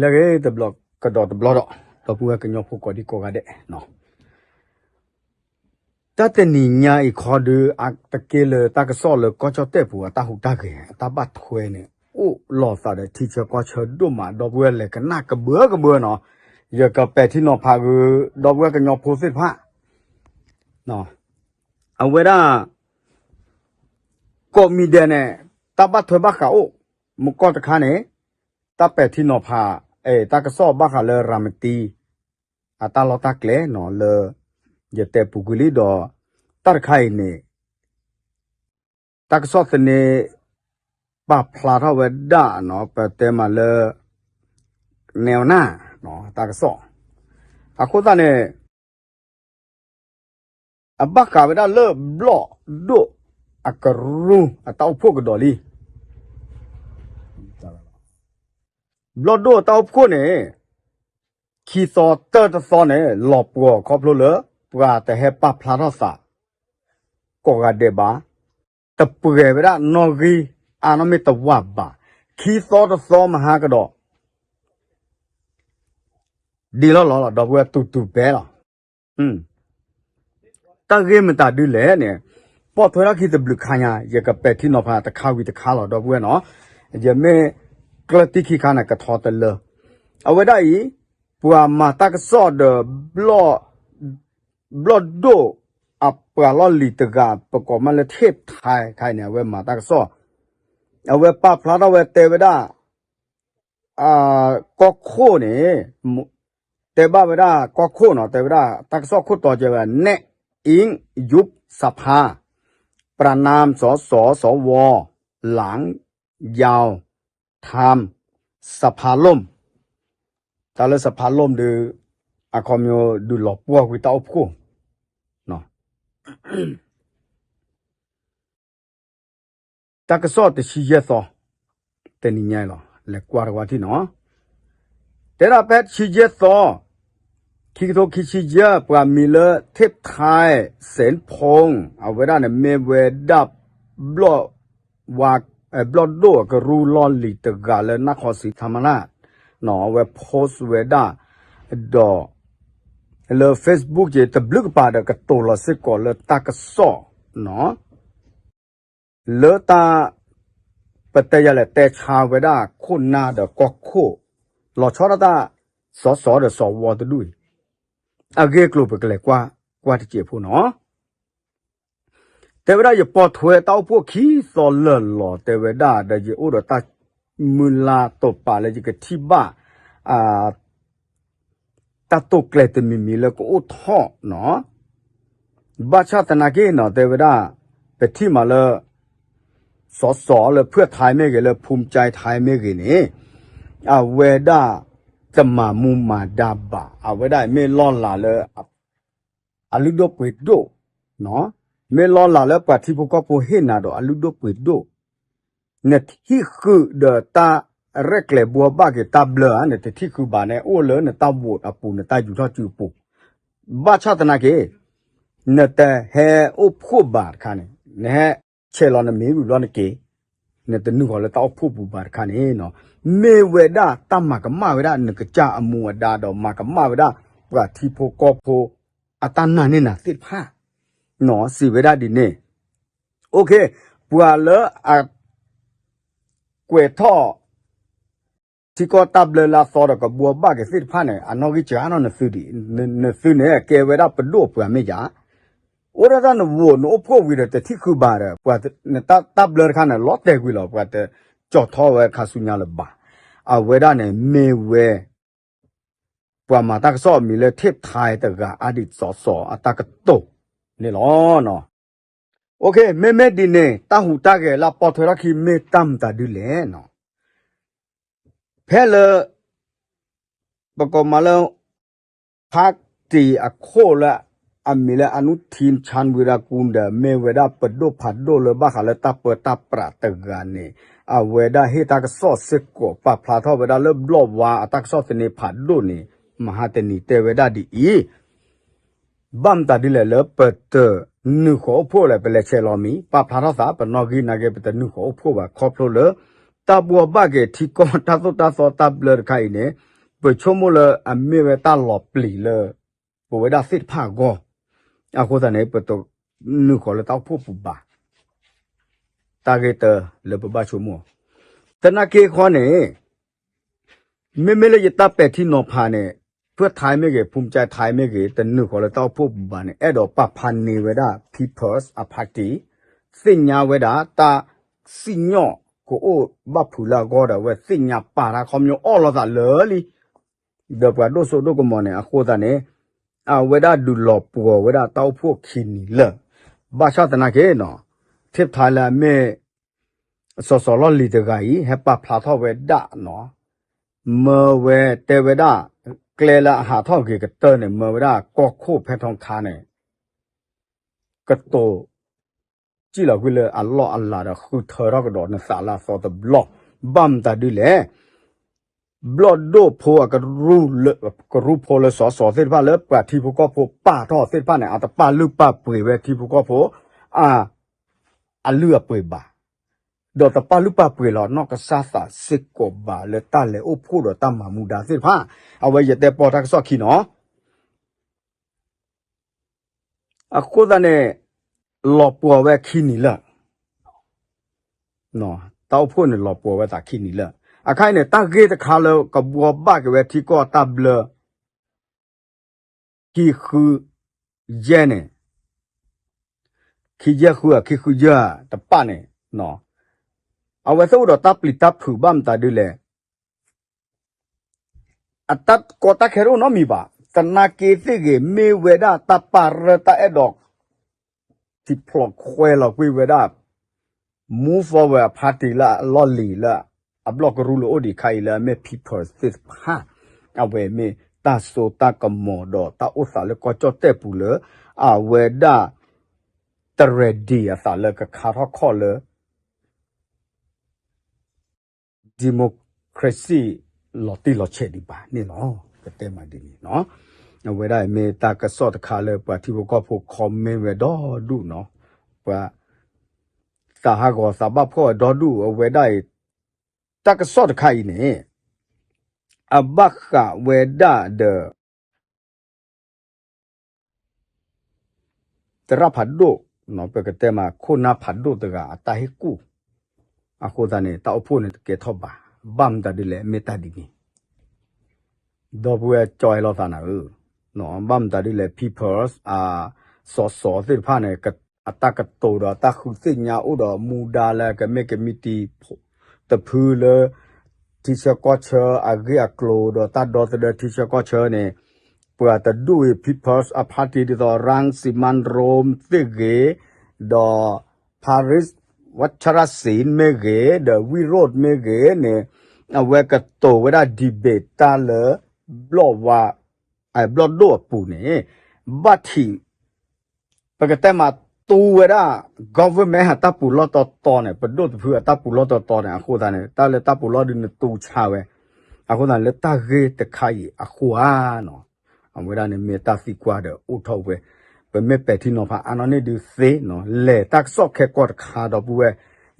လၢအဂ့ၤတဘျီကဒီးတဘျီဒီး ဒီပုၢ်ဝဲၢ်ကညီဖိကိးဒံကိးဂၤဒဲးနီၤ, တၢ်တနံၤညါအံၤခီဒုး အတက့လၢတၢ်ကစီၣ်လၢကီၢ်ကၠီၣ်တဲၣ်ပူၤအတၢ်ဟူးတၢ်ဂဲၤ အတၢ်ဘၣ်ထွဲန့ၣ် အိၣ်လီၤသးဒီးထံဆၢကီၢ်ဆၢဒိၣ်မး ဒီပုၢ်ဝဲၢ်လဲၤကနၣ်ကဘၢကဘၢနီၤ, ယကပဲာ်ထံနီၤဖးဂုာ် ဒီပုၢ်ဝဲၢ်ကညီဖိသ့ၣ်တဖၣ် အဝဲဒၣ် ကိးမံၤဒဲးန့ၣ် တၢ်ဘၣ်ထွဲဘၣ်ဃးအိၣ်, မုၢ်ကီၢ်တခါန့ၣ် တၢ်ပဲာ်ထံနီၤဖး တၢ်ကစီၣ်ဘၣ်ဃးလၢရၤမတံ အတၢ်လီၢ်တၢ်ကျဲနီၤ လၢ ယတဲပူၤကွံာ်လံဒီး တၢ်တခါအံၤန့ၣ် တၢ်ကစီၣ်သန့ ပာ်ဖျါထီၣ်ဝဲဒၣ်နီၤ ပတဲမးလၢ နဲဝနၢ် တၢ်ကစီၣ် အဃိသတးန့ၣ် အဘၣ်ဃးဝဲဒၣ်လၢဘျီၣ်ဒိၣ်အကရူၢ်အတၢ်အိၣ်ဖှိၣ်ကဒီးလံ. ဘျီၣ်ဒိၣ်အတၢ်အိၣ်ဖှိၣ်န့ၣ် ခံသီတၢတသီန့ၣ် လီၤပှီၤခီဖျိလၢ ပှၤတဟဲပာ်ဖျါထီၣ်သး ကိးဂၤဒဲးဘၣ်, တပှဲၤဝဲဒၣ်နီၣ်ဂံၢ်အါနီၣ်မ့ၢ်တဝၢဘၣ်, ခံသီတသီမဟါကဒီး ဒ်လီၢ်လီၤလီၤ ဒီပုၢ်ဝဲၢ်တူၢ်တူၢ်ဘဲလီၤ. တၢ်ဂ့ၢ်မတၤဒုလဲၣ်န့ၣ်, ပိာ်ထွဲထီၣ်ခံတဘျုးခါညါ ယကပဲာ်ထံနီၤဖးတခါဝံၤတခါလီၤ ဒီပုၢ်ဝဲၢ်နီၤ, ယမ့ၢ်ကျၢၢ်တံၢ်ခံခါန့ၣ် ကထီတလၢ, အဝဲဒၣ်အံၤ ပှၤမၤတၢ်ကစီၣ်ဒီး ဘျီၣ်ဒိၣ်အပှၤလီၢ်လံၤတဂၤ ပကိးမးလၢ ထ့ၣ်ထါခါအံၤန့ၣ် အဝဲမၤတၢ်ကစီၣ်, အဝဲပာ်ဖျါထီၣ်ဝဲတဲဝဲဒၣ် ကီၢ်ခိၣ်န့ၣ် တဲဘၣ်ဝဲဒၣ်ကီၢ်ခိၣ်နီၤ တဲဝဲဒၣ်တၢ်ကစီၣ်ခိၣ်တီကဲဝဲ แน่อิงยุบสภา ประณาม สส สว หลังยาว ทำสภาล่ม တၢ်လၢ สภาล่ม ဒုး အခီပညီဒုးလီၤပှီၢ်ကွံာ်တၢ်အိၣ်ဖှိၣ် တၢ်ကစီၣ်တဆံယဲၢ်သီ တနံၤညါအံၤလီၤ လဲၤကွၢ်တဝီထံၣ်နီၤ, တဲဒၣ်ဖဲတဆံယဲၢ်သီ ခံကထိခံဆံယဲၢ် ပှၤမံၤလၢ เทพไทย เสนพงษ์ အဝဲဒၣ်န့ၣ်မ့ၢ်ဝဲဒၣ် ဘျီၣ်ဝါ ဘျီၣ်ဒိၣ်အကရူၢ်လီၢ်လံၤတဂၤလၢ นครศรีธรรมราช နီၤ အဝဲ post ဝဲဒၣ် ဒီး လၢ Facebook က့ တဘျုးကပၤဒီးကတိၤလီၤစ့ၢ်ကီးလၢတၢ်ကစီၣ်နီၤ လၢတၢ် ပတဲယၤလဲၣ် တဲဆါဝဲဒၣ်ခိၣ်နၢ်ဒီးကီၢ်ခိၣ် လီၤဆီဒၣ်တၢ် စစ ဒီး စဝ တဒူၣ်အံၤ အဂ့ၢ်အကျိၤပကလဲၤကွၢ်ကွၢ်တစဲးဖိနီၤ တဲဝဲဒၣ်ယပိာ်ထွဲတၢ်အိၣ်ဖှိၣ်ခံသီလၢာ်လီၤ တဲဝဲဒၣ်ဒီးယအိၣ်ဒီးတၢ်မုၢ်လၢ်တိာ်ပာ်လၢယကထံၣ်ဘၣ် တၢ်တိာ်ကျဲၤတမံၤမံၤလၢကအိၣ်ထီၣ်နီၤ, ဘၣ်ဆၣ်သနာ်က့နီၤ တဲဝဲဒၣ် ပထံၣ်မးလၢ စစ လၢ เพื่อไทย မ့ၢ်ဂ့ၤ လၢ ภูมิใจไทย မ့ၢ်ဂ့ၤန့ၣ် အဝဲဒၣ် တမၤမူမၤဒါဘၣ် အဝဲဒၣ်မ့ၢ်လီၢ်လၤလၢ အလုၢ်ဒိၣ်ပှ့ၤဒိၣ်, မ့ၢ်လီၢ်လၤလၢပှၤထံဖိကီၢ်ဖိဟ့ၣ်နၤဒီးအလုၢ်ဒိၣ်ပှ့ၤဒိၣ်, နထံၣ်ဃုာ်ဒီးတၢ်ရဲၣ်ကျဲၤဘှီဘၣ်က့ၤတၢ်ဘျၢဧါ, နတထံၣ်ဃုာ်ဘၣ်န့ၣ် အိၣ်လၢနတၢ် vote အပူၤ နတၢ်ယူၤထီၣ်စုအပူၤ, ဘၣ်ဆၣ်သနာ်က့ နတဟဲအိၣ်ဖှိၣ်ဘၣ်တခါန့ၣ် နဟဲဆဲးလီၤနမံၤဝံၤဘျီနက့ၤ နတနုာ်ဃီၤလၢတၢ်အိၣ်ဖှိၣ်ပူၤဘၣ်တခါန့ၣ်နီၤ, မ့ၢ်ဝဲဒၣ်တၢ်မၤကမၣ်ဝဲဒၣ်နကစၢ်အမူအဒါဒီးမၤကမၣ်ဝဲဒၣ် ပှၤထံဖိကီၢ်ဖိ အတၢ်နာ်န့ၢ်နၤသ့ၣ်တဖၣ်, စံးဝဲဒၣ်ဒ်န့ၣ်, ပှၤလၢအ ကွဲးထီၣ် ထံကီၢ်တၢ်ဘျၢလၢအသီဒီးကဘှီဘၣ်က့ၤသ့ၣ်တဖၣ်န့ၣ် အနီၣ်ဂံၢ်စှၤနီၤနသုဒံး, နသုန့ၣ် ကဲဝဲဒၣ်ပဒိၣ်အပှၤမ့ၢ်ယၤ, အိၣ်ဒၣ်တၢ်န vote နအိၣ်ဖှိၣ်ဝံၤဒီးတထံၣ်ဃုာ်ဘၣ်ဒီး ပှၤ နတၢ်ဘျၢတခါန့ၣ် လီၤတဲာ်ကွံာ်လီၤ ပှၤတကၠီၣ်ထီၣ်ဝဲခါဆူညါလၢၤဘၣ်, အဝဲဒၣ်န့ၣ်မ့ၢ်ဝဲ ပှၤမၤတၢ်ကစီၣ်အမံၤလၢ เทพไทย တဂၤ အဒံးစစ အတၢ်ကတိၤန့ၣ်လီၤ. မ့မ့ၢ်ဒ်န့ၣ် တၢ်ဟူးတၢ်ဂဲၤလၢအပိာ်ထွဲထီၣ်ခံမ့ၢ်တၢ်မတၤဒုလဲၣ်နီၤ, ဖဲလၢ ပကိးမးလၢ พรรค အခိၣ်လၢ အမံၤလၢ อนุทิน ชาญวีรกูล ဒီး မ့ၢ်ဝဲဒၣ်ပဒိၣ်ဖးဒိၣ်လၢဘၣ်ဃးလၢတၢ်ပၢတၢ်ပြးတဂၤန့ၣ် အဝဲဒၣ်ဟ့ၣ်တၢ်ကစီၣ်စ့ၢ်ကီး ပာ်ဖျါထီၣ်ဝဲဒၣ်လၢဘျီၣ်ဝါအတၢ်ကစီၣ်သန့ဖးဒိၣ်န့ၣ် မဟါတနံၤတဲဝဲဒၣ်ဒ်အံၤ, ဘၣ်မတၤဒ်လဲၣ်လၢပတနုာ်ဃီၤအိၣ်ဖှိၣ်လဲၣ် ပလဲၤဆဲးလီၤမံၤ ပာ်ဖျါထီၣ်သး ပနီၣ်ဂံၢ်နာ်က့ ပတနုာ်ဃီၤအိၣ်ဖှိၣ်ဘၣ် ခီဖျိလၢ တၢ်ဘှီဘၣ်က့ၤထံကီၢ်တၢ်သိၣ်တၢ်သီတၢ်ဘျၢတခါအံၤန့ၣ် ပဆိကမိၣ်လၢအမ့ၢ်ဝဲတၢ်လီၤပျံၤလၢ ပဝဲဒၣ်သ့ၣ်တဖၣ်အဂီၢ်, အဃိသတးန့ၣ် ပတနုာ်ဃီၤလၢတၢ်အိၣ်ဖှိၣ်ပူၤဘၣ်. တၢ်ဂ့ၢ်တၢလၢပဘၣ်ဆိကမိၣ်, သနာ်က့ဃီန့ၣ် မ့မ့ၢ်လၢယတၢ်ပဲာ်ထံနီၤဖးန့ၣ် ဖုၣ်ထဲမ့ၢ်ဂ့ၤ ဖုၣ်ကၠဲထဲမ့ၢ်ဂ့ၤ တနုာ်ဃီၤလၢတၢ်အိၣ်ဖှိၣ်ပူၤဘၣ်န့ၣ် အဲၣ်ဒိးပာ်ဖးန့ၢ်ဝဲဒၣ် People's Party သ့ၣ်ညါဝဲဒၣ်တၢ်စံၣ်ညီၣ်ကအိၣ်ဘၣ်ဖုးလၢအဂီၢ်ဒီး အဝဲသ့ၣ်ညါပာ်တၢ်ခီပညီအီၣ်လိာ်သးလၢလံ ဒီးပှၤဒိၣ်စိဒိၣ်ကမီၤန့ၣ် အဃိသတးန့ၣ် အဝဲဒၣ်ဒုးလီၤပှီၤဝဲဒၣ်တၢ်အိၣ်ဖှိၣ်ခံနံၤလၢာ်, ဘၣ်ဆၣ်သနာ်က့နီၤ ဖုၣ်ထဲလၢအမ့ၢ် စီၤစီၤလီၢ်လံၤတဂၤအံၤ ဟဲပာ်ဖျါထီၣ်ဝဲဒၣ်နီၤ, မၢဝဲတဲဝဲဒၣ် ကျဲလၢအဟးထီၣ်ဂ့ၤကတၢၢ်န့ၣ် မၢဝဲဒၣ်ကီၢ်ခိၣ်ဖဲထီခါန့ၣ် ကတိၤ စံၣ်လီၤကွံာ်လၢအလီၢ်အလၤဒီးဃုထၢထီၣ်ကဒီးနသးလၢအသီတဘျီ, ဘၣ်မတၤဒ်လဲၣ် ဘျီၣ်ဒိၣ်ဖိအကရူၢ်ဖိလၢစီၤစီၤသ့ၣ်တဖၣ်လၢပှၤထံဖိကီၢ်ဖိပာ်ထီၣ်သ့ၣ်တဖၣ်န့ၣ် အတပာ်လုၢ်ပာ်ပှ့ၤဝဲထံဖိကီၢ်ဖိ အ အလုၢ်အပှ့ၤဘၣ်, ဒီးတပာ်လုၢ်ပာ်ပှ့ၤလီၤနီၢ်ကစၢ်သးစ့ၢ်ကီးဘၣ်လၢတၢ်လဲၤအိၣ်ဖှိၣ်ဒီးတၢ်မၤမူဒါသ့ၣ်တဖၣ်, အဝဲယတဲပီတၢ်ကစီၣ်ခံနီၤ အဃိသတးန့ၣ် လီၤပှီၤဝဲခံနံၤလၢာ်, တၢ်အိၣ်ဖှိၣ်န့ၣ်လီၤပှီၤဝဲသးခံနံၤလၢာ်, အခါအံၤန့ၣ် တၢ်ဂ့ၢ်တခါလၢကဘှီဘၣ်က့ၤဝဲထံကီၢ်တၢ်ဘျၢ ခံဃုယဲၢ်န့ၣ်, ခံယဲၢ်ဃုဧါ ခံဃုယဲၢ်ဧါ တပၣ်န့ၣ်, အဝဲသ့ၣ်အိၣ်ဒီးတၢ်ပျံၤတၢ်ဖုးဘၣ်မတၤဒ်လဲၣ်, အတၢ်ကီတၢ်ခဲတအိၣ်နီတမံၤဘၣ်, သနာ်က့သ့ၣ်ဂ့ၤ မ့ၢ်ဝဲဒၣ်တၢ်ပာ်ရၢတၢ်အဲၣ်ဒိး ထံဖျိးခွဲးလီၤကွံာ်ဝဲဒၣ် Move Forward အ party လၢအလီၢ်လံၤလၢ အဘျီၣ်ကရူၢ်လၢအိၣ်ဒံးခါအံၤလၢအမ့ၢ် People's သ့ၣ်တဖၣ်, အဝဲမ့ၢ်တၢ်စိတၢ်ကမီၤဒီးတၢ်အိၣ်သးလၢကီၢ်ကၠီၣ်တဲၣ်ပူၤလၢ အဝဲဒၣ် တ ready အသးလၢကခါထီၣ်ခီၣ်လၢ democracy လီၤတံၢ်လီၤဆဲးဒံးဘၣ်န့ၣ်လီၤ. ကတဲမးဒ်န့ၣ်နီၤ, အဝဲဒၣ်အံၤမ့ၢ်တၢ်ကစီၣ်တခါလၢပှၤထံဖိကီၢ်ဖိ comment ဝဲဒီဒူၣ်နီၤ, ပှၤသးဟးဂီၤသးဘၣ်ဖှီၣ်ဝဲဒီဒူၣ် အဝဲဒၣ်အံၤ တၢ်ကစီၣ်တခါအံၤန့ၣ် အဘၣ်ဃးဝဲဒၣ်ဒီး သရၣ်ဖးဒိၣ်, ပကတဲမး ခိၣ်နၢ်ဖးဒိၣ်တဂၤအတၢ်ဟ့ၣ်ကူၣ်, အဃိသတးန့ၣ် တၢ်အိၣ်ဖှိၣ်န့ၣ်တကဲထီၣ်ဘၣ်, ဘၣ်မတၤဒ်လဲၣ် မ့ၢ်တၢ်ဒ်န့ၣ်, ဒီပုၢ်ဝဲၢ်ကၠီဟဲလီၤသးနၤဧၢ, ဘၣ်မတၤဒ်လဲၣ် People's အ စီၤစီၤသ့ၣ်တဖၣ်န့ၣ် အတၢ်ကတိၤဒီးတၢ်ဃုသ့ၣ်ညါအိၣ်ဒီးမူဒါလၢကမ့ၢ်ကမံးတံာ် တဖုလၢ ထံဆၢကီၢ်ဆၢအဂ့ၢ်အကျိၤဒီးတၢ်ဒီသဒၢထံဆၢကီၢ်ဆၢန့ၣ်, ပှၤတဒူၣ်အံၤ People's အ party ဒ်သိး Rangsiman Rome သ့ၣ်ဂ့ၤ, ဒီး Paris Wickrasing မ့ၢ်ဂ့ၤ, ဒီး ဝံရိၣ် မ့ၢ်ဂ့ၤန့ၣ်, အဝဲကတိၤဝဲဒၣ် debate တၢ်လၢ ဘျီၣ်ဝါ ဘျီၣ်ဒိၣ်အပူၤန့ၣ်, ဘၣ်ထံး ပကတဲမးတူဝဲဒၣ် government အတၢ်ပူၤလီၢ်တီတီန့ၣ် ပဒိၣ်တဖုအတၢ်ပူၤလီၢ်တီတီန့ၣ် အဃိသတးန့ၣ် တၢ်လၢတၢ်ပူၤလီၢ်ဒုးနတူဆါဝဲ, အဃိသတးလၢတၢ်ဂ့ၢ်တခါအံၤအဃိဧါနီၤ, အဝဲဒၣ်န့ၣ်မ့ၢ်တၢ်သံကွၢ်ဒီးအိၣ်ထီၣ်ဝဲ, ပမ့ၢ်ပဲာ်ထံနီၤဖးအါနီၢ်န့ၢ်ဒုးသ့နီၤ လဲၤတၢ်ကစီၣ်ခဲကီၢ်တခါဒီပုၢ်ဝဲၢ်,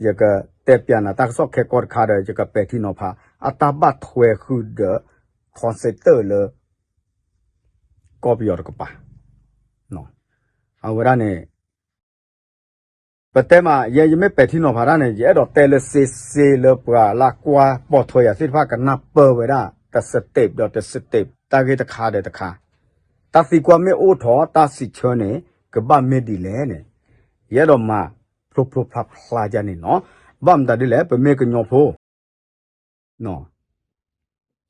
ယကတဲပျးနၤတၢ်ကစီၣ်ခဲကီၢ်တခါဒီး ယကပဲာ်ထံနီၤဖး အတၢ်ဘၣ်ထွဲဃုာ်ဒီး concept လၢ ကီၢ်ပယီၤတကပၤ အဝဲဒၣ်န့ၣ် ပတဲမး ယဲယမ့ၢ်ပဲာ်ထံနီၤဖးတၢ်န့ၣ် ယအဲၣ်ဒိးတဲလၢစ့စ့လၢပှၤလၢကွၢ်ပိာ်ထွဲယၤသ့ၣ်တဖၣ်ကနၢ်ပၢၢ်ဝဲဒၣ် တ step ဒီးတ step တၢ်ဂ့ၢ်တခါဒီးတခါ, တၢ်သံကွၢ်မ့ၢ်အိၣ်ထီၣ် တၢ်စံးဆၢန့ၣ် ကဘၣ်မ့ၢ်ဒ်လဲၣ်န့ၣ်, ယအဲၣ်ဒိးမၤဖျိဖျိဖျါဖျါယၤန့ၣ်နီၤ, ဘၣ်မတၤဒ်လဲၣ် ပမ့ၢ်ကညီဖိ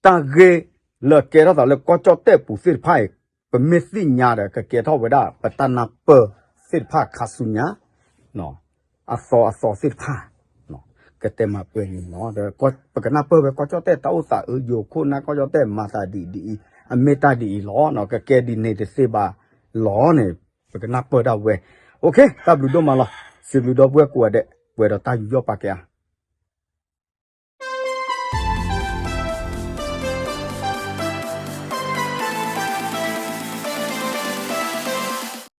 တၢ်ဂ့ၢ်လၢကဲထီၣ်သးလၢကီၢ်ကၠီၣ်တဲၣ်ပူၤသ့ၣ်တဖၣ်အံၤ, ပမ့ၢ်သ့ၣ်ညါဒီး ကကဲထီၣ်ဝဲဒၣ် ပတၢ်နၢ်ပၢၢ်သ့ၣ်တဖၣ်ခါဆူညါ, အသီအသီသ့ၣ်တဖၣ်, ကတဲမၤပှဲၤန့ၣ်နီၤ, ပကနၢ်ပၢၢ်ဝဲကီၢ်ကၠီၣ်တဲၣ်တၢ်အိၣ်သးအၢယိၤခိၣ်နၢ်ကီၢ်ကၠီၣ်တဲၣ်မၤသးဒ်အံၤဒ်အံၤ, အမ့ၢ်တၢ်ဒ်အံၤလီၤ, ကကဲဒ်န့ၣ်တသ့ဘၣ်လီၤန့ၣ်, ပကနၢ်ပၢၢ်ဒၣ်ဝဲ, တၢ်ဘျုးဒိၣ်မးလီၤ, စံးဘျုးဒီပုၢ်ဝဲၢ်ကိးဂၤဒဲး, ပှဲၤဒီးတၢ်ယူးယီၣ်ပာ်ကဲအါ